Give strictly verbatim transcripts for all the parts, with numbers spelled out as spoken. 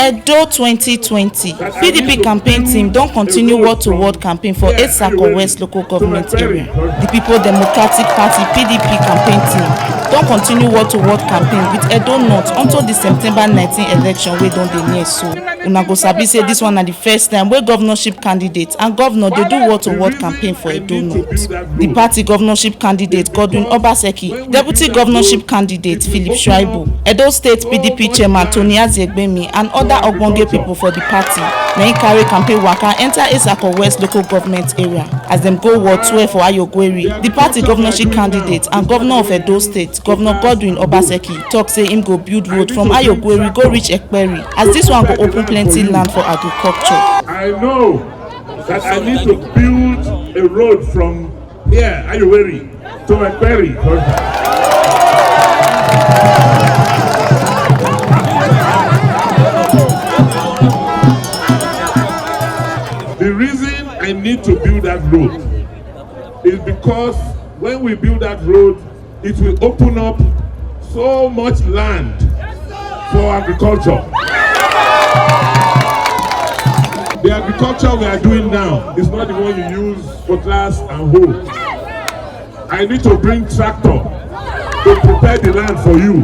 Edo twenty twenty, P D P campaign team don continue word-to-word campaign for Etsako West local government area. The People Democratic Party, P D P, campaign team don continue word-to-word campaign with Edo North until the September nineteen election wey don dey near so. Una go sabi say this one na the first time wey governorship candidate and governor dey do word-to-word campaign for Edo North. The party governorship candidate Godwin Obaseki, deputy governorship candidate Philip Shuaibu, Edo State P D P chairman Tony Azegbemi, and other ogbonge people for the party na im carry campaign waka enter Etsako West local government area. As dem go ward twelve for Ayogweri, the party governorship candidate and governor of Edo State, Governor Godwin Obaseki, talk say im go build road from Ayogweri go reach Ekperi, as this one go open plenty land for agriculture. I know that I need to build a road from here, Ayogweri, to Ekperi. The reason I need to build that road is because when we build that road, it will open up so much land for agriculture. The agriculture we are doing now is not the one you use cutlass and hoe. I need to bring tractor to prepare the land for you.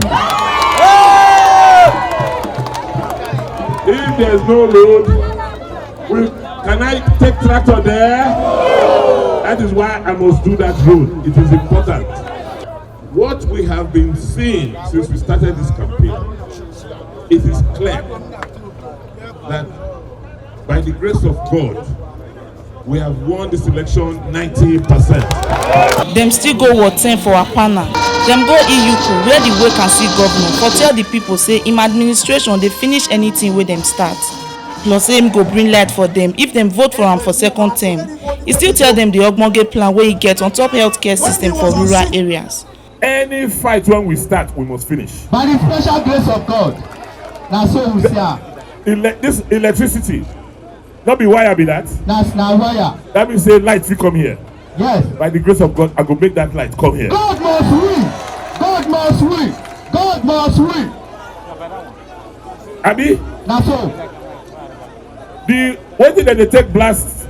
If there's no road, we, can I take tractor there? That is why I must do that road. It is important. What we have been seeing since we started this campaign, it is clear that by the grace of God, we have won this election ninety percent. Dem still go ward ten for Apana. Dem go Iyuku, where the wake and see governor for tell the people say im administration dey finish anything wey dem start. Plus say im go bring light for dem if dem vote for am for second term. E still tell dem the ogbonge plan wey e get on top healthcare system for rural areas. Any fight when we start, we must finish. By the special grace of God, na so we see am. Ele-, this electricity, not be wire be that. Na, na wire. That means say light fit come here. Yes. By the grace of God, I go make that light come here. God must win. God must win. God must win. Abi? Na so. The wetin dem dey take blast,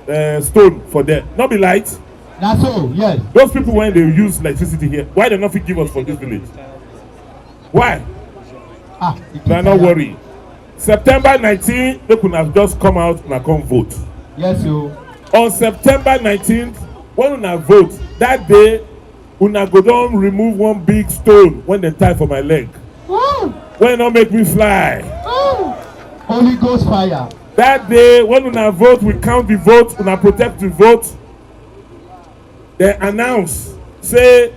uh, stone for there, not be light. Na so, yes. Those people when they use electricity here, why they not fit give us for this village? Why? Ah, it Na is no hard. Worry. September nineteen, make una just come out, una come vote. Yes, you. On September nineteenth, when una vote, that day, una go don remove one big stone when dem tie for my leg. Woo! When no make me fly. Woo! Holy Ghost fire. That day, when una vote, we count the vote, una protect the vote. They announce, say,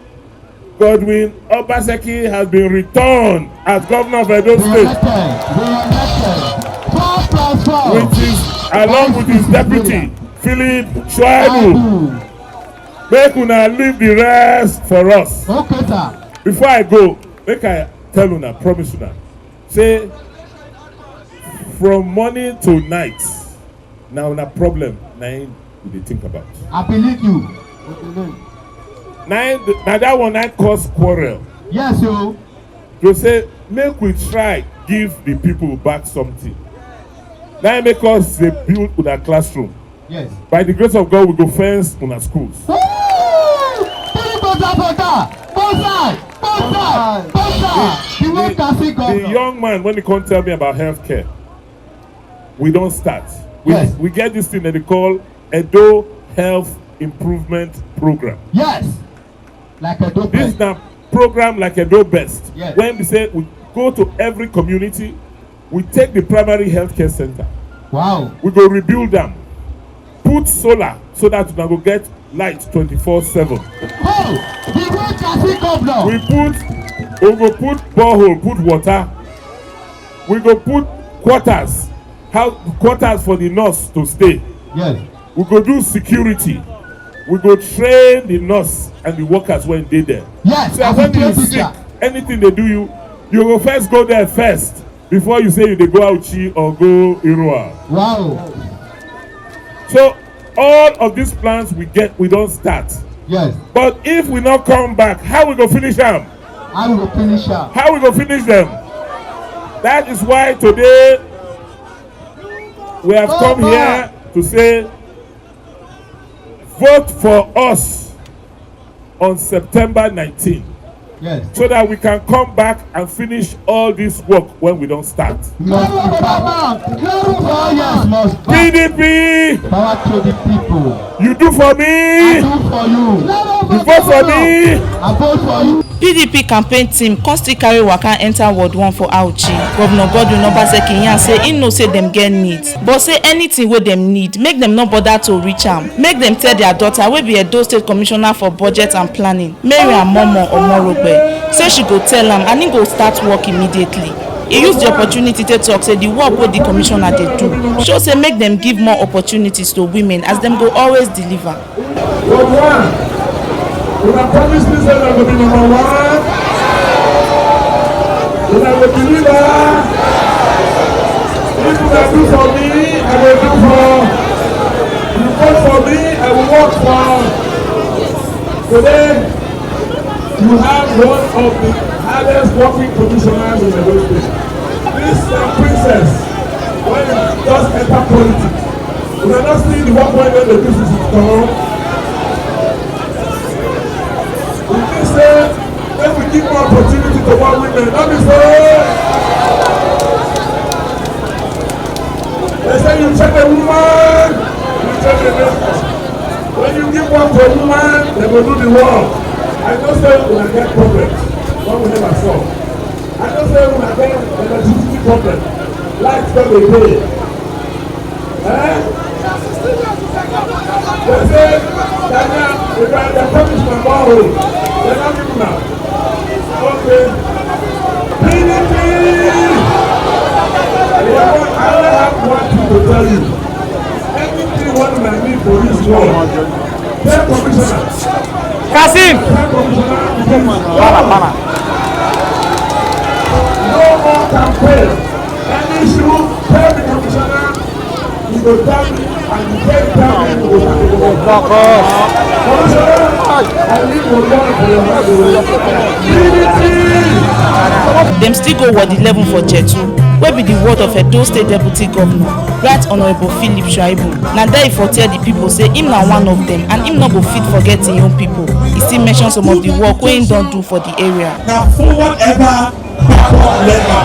Godwin Obaseki has been returned as governor of Edo State. Re-elected, re-elected. Four plus four. With his, along with his deputy, Philip Shuaibu. Shuaibu. Make una leave the rest for us. Okay, sir. Before I go, make I tell una, promise una, say, from morning to night, na una problem na im we dey think about. I believe you. Na im, na that one na cause quarrel. Yes, o. To say, make we try give the people back something. Na im make us dey build una classroom. Yes. By the grace of God, we go fence una schools. Woo! Three quarter for that. Both side, both side, both side. The, the, the young man, when he come tell me about healthcare, we don start. We, yes. We get this thing that they call Edo Health Improvement Program. Yes. Like Edo Best. This na program like Edo Best. Yes. When we say we go to every community, we take the primary healthcare center. Wow. We go rebuild them, put solar so that we go get light twenty-four seven. Oh, the way Kasi governor. We put, we go put borehole, put water. We go put quarters, how, quarters for the nurse to stay. Yes. We go do security. We go train the nurse and the workers when they there. Yes. So when you sick, anything they do you, you go first go there first before you say you dey go Auchi or go Irua. Wow. So all of these plans we get, we don't start. Yes. But if we not come back, how we go finish them? How we go finish them? How we go finish them? That is why today we have come here to say, vote for us on September nineteen. Yes. So that we can come back and finish all this work when we don't start. Must be power. P D P. Power to the people. You do for me. I do for you. You vote for me. I vote for you. P D P campaign team come still carry waka enter Ward One for Auchi. Governor Godwin Obaseki yarn say im know say dem get needs, but say anything wey dem need, make dem no bother to reach am. Make dem tell their daughter, wey be Edo State Commissioner for Budget and Planning, Mariam Momo Omorogbe, say she go tell am and im go start work immediately. E use the opportunity take talk say the work wey the commissioner dey do show say make dem give more opportunities to women, as dem go always deliver. Ward One, una promise me say una go be number one. Una go deliver. If una do for me, I go do for. You vote for me, I will work for. Today, you have one of the hardest working commissioners in Edo State. This, uh, princess, when you just enter politics, una no see the work wey dem dey do since e come. We think say make we give more opportunity to more women. No be so? They say you check a woman, you check a man. When you give work to a woman, they go do the work. I know say una get problems wey we never solve. I know say una get electricity problem. Light no dey pay. Eh? They say, Daniel, if I dey promise my borehole, they no give una. Okay. P D P! I only have one thing to tell you. Anything wey una need for this world, tell commissioner. Kasim! Tell commissioner. Bana, bana. No more campaign. Any issue, tell the commissioner. You go tell me, and the same time, you go tell me. Commissioner, I need to learn for your hand. P D P! Dem still go Ward eleven for Jetu, wey be the ward of Edo State Deputy Governor, Right Honourable Philip Shaibu. Na there e for tell the people say im na one of them and im no go fit forget im own people. E still mention some of the work wey im don do for the area. Na forward ever, backward never.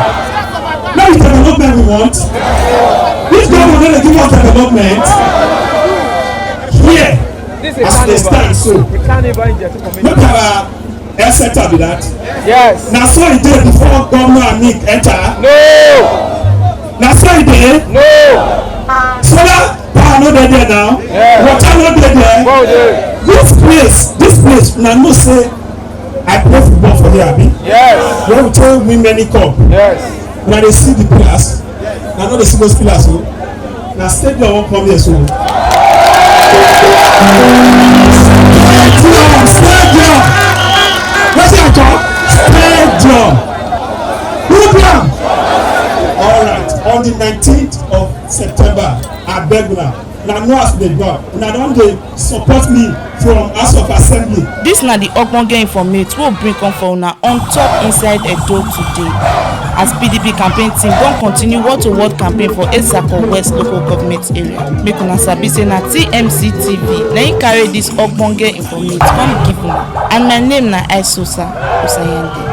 No be development we want. This government no dey give us development. Here, as we dey stand so, look at our health sector be that. Yes. Na so e dey before Governor Anik enter. No. Na so e dey. No. Solar power no dey there now. Yes. Water no dey there. This place, this place, una know say I play football for here, abi? Yes. Where we take win many cup. Yes. Una dey see the pillars. Una no dey see those pillars o. Na stadium wan come here so. Stadium, stadium. Wetin I talk? Stadium. Who do am? All right. On the nineteenth of September, I beg una. Una know as we dey go. Una don dey support me from House of Assembly. Dis na di ogbonge informate wey we bring come for una on top Inside Edo Today. As P D P campaign team don continue word to word campaign for Etsako West local government area. Make una sabi say na T M C T V na im carry dis ogbonge informate come give una. And my name na Aisosa Osayande.